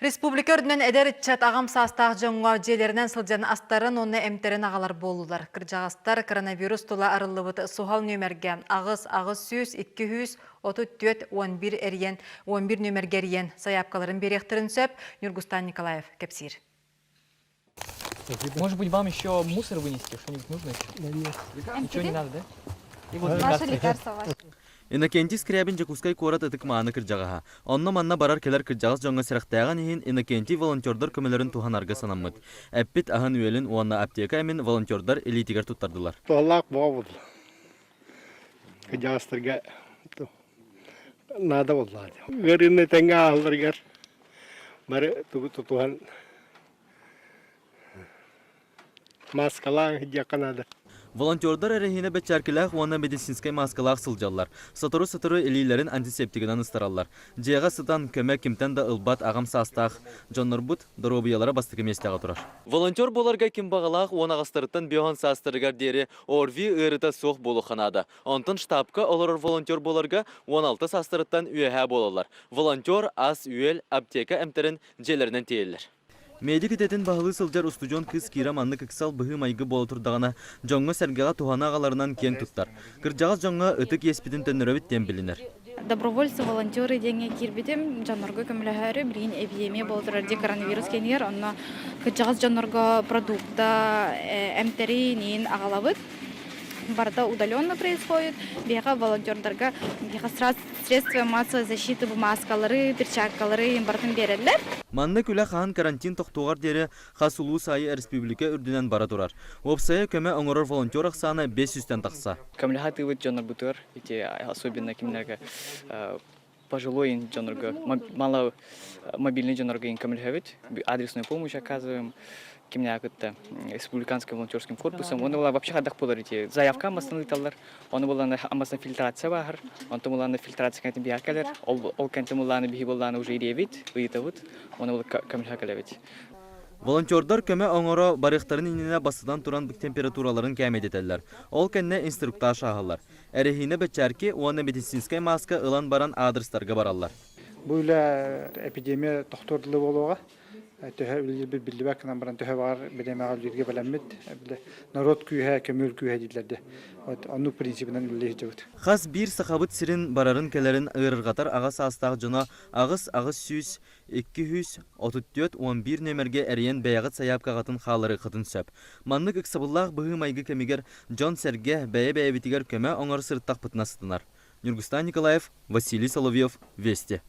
Республика үрдүнэн эдэр ыччат аҕам саастаах дьоҥҥо дьиэлэринэн сылдьан астарын уонна эмтэрин аҕалар буоллулар. Кырдьаҕастар коронавирус тула арыллыбыт суһал нүөмэргэ 8 800 234 11 эрийэн 11 нүөмэргэ эрийэн сайаапкаларын биэриэхтэрин сөп, Ньургустан Николаев кэпсиир. Может быть, вам еще мусор вынести? Что-нибудь нужно еще? Да нет. Ничего не надо, да? И вот Ваши лекарства. лекарства ваши. Иннокентий Скрябин Дьокуускай куорат ытык-мааны кырдьаҕаһа. Онно-манна барар-кэлэр кырдьаҕас дьоҥҥо сэрэхтээҕин иһин Иннокентий волонтердар көмөлөрүн туһанарга санаммыт. Эппит аһын-үөлүн уонна аптека эмин волонтердар илиитигэр туттардылар. Туһалаах буолбут. Кырдьаҕастарга наада буоллаҕа. Ыарыыны тэҥҥэ ааһалларыгар бары тугу тутуһан Мааскалаан сылдьыахха наада. Волонтердар эрэһиинэ бэчээркилээх уонна медицинскэй мааскалаах сылдьаллар. Сотору-сотору илиилэрин антисептигынан ыстараллар. Дьиэҕэ сытан көмө кимтэн да ылбат аҕам саастаах дьоннорбут доруобуйалара бастакы миэстэҕэ турар. Волонтер буоларга ким баҕалаах уон аҕыстарыттан биэһон саастарыгар диэри ОРВИ ыарыыта суох буолуохха наада. Онтон штабка олорор волонтер буоларга 16 саастарыттан үөһээ буолаллар. Волонтер ас-үөл, аптека эмтэрин дьиэлэринэн тиэйэллэр. Медик идэтин баһылыы сылдьар устудьуон кыыс Кира маннык ыксал быһыы-майгы буола турдаҕына, дьоҥҥо-сэргэҕэ туһана аҕаларынан киэн туттар. Кырдьаҕас дьоҥҥо ытык иэспитин төннөрөбүт диэн билинэр. Добровольцы, волонтеры диэҥҥэ киирбитим, дьоннорго көмөлөһөөрү, билигин эпидемия буола турар дии коронавирус кэмигэр, онно кырдьаҕас дьоннорго продукта, эмтэри иин аҕалабыт. Барыта удаленно происходит. Биһиэхэ волонтердарга биһиэхэ средства массовой защиты бу мааскалары, перчаткалары барытын биэрэллэр. Маннык үлэ хаһан карантин тохтуоҕар диэри хас улуус аайы республика үрдүнэн бара турар. Уопсайа көмө оҥорор волонтер ахсаана 500-тэн тахса. Көмөлөһө атыыбыт дьоннорбутугар, ити особенно кимнэргэ пожилой дьоннорго, мало мобильный дьоннорго көмөлөһөбүт, адресную помощь оказываем, кимнээх кытта республиканским волонтерским корпусом. Оны була вообще хадах болар ити заявка аммастан ыыталлар. Оны буланы аммастан фильтрация баахар. Онтон буланы фильтрация кэнтин биһа кэлэр. Ол ол кэнтин буланы биһи булланы уже ириэбит, ыйытабыт. Оны бул көмөлөһө кэлэбит. Волонтердар көмө оҥоро барыахтарын иннинэ бастатан туран температураларын кээмэйдэтэллэр. Ол кэннэ инструктаж ааһаллар. Эрэһиинэ бэчээрки уонна медицинскэй мааска ылан баран аадырыстарга бараллар. Бу үлэ эпидемия тохтуур дылы буолуоҕа. Төһө үлэлиирбит биллибэт гынан баран төһө баҕар бириэмэҕэ үлэлииргэ бэлэммит. Норуот күүһэ, көмүөл күүһэ дииллэр дии. Вот оннук принцибинэн үлэлии сылдьабыт. Хас биир Сахабыт сирин барарын-кэлэрин ыарырҕатар аҕа саастаах дьоно 8 800 234 11 нүөмэргэ эрийэн бэйэҕит сайаапкаҕытын хаалларыаххытын сөп. Маннык ыксабыллаах быһыы-майгы кэмигэр дьон-сэргэ бэйэ-бэйэбитигэр көмө оҥоро сырыттахпытына сытынар. Ньургустан Николаев, Василий Соловьев, Вести.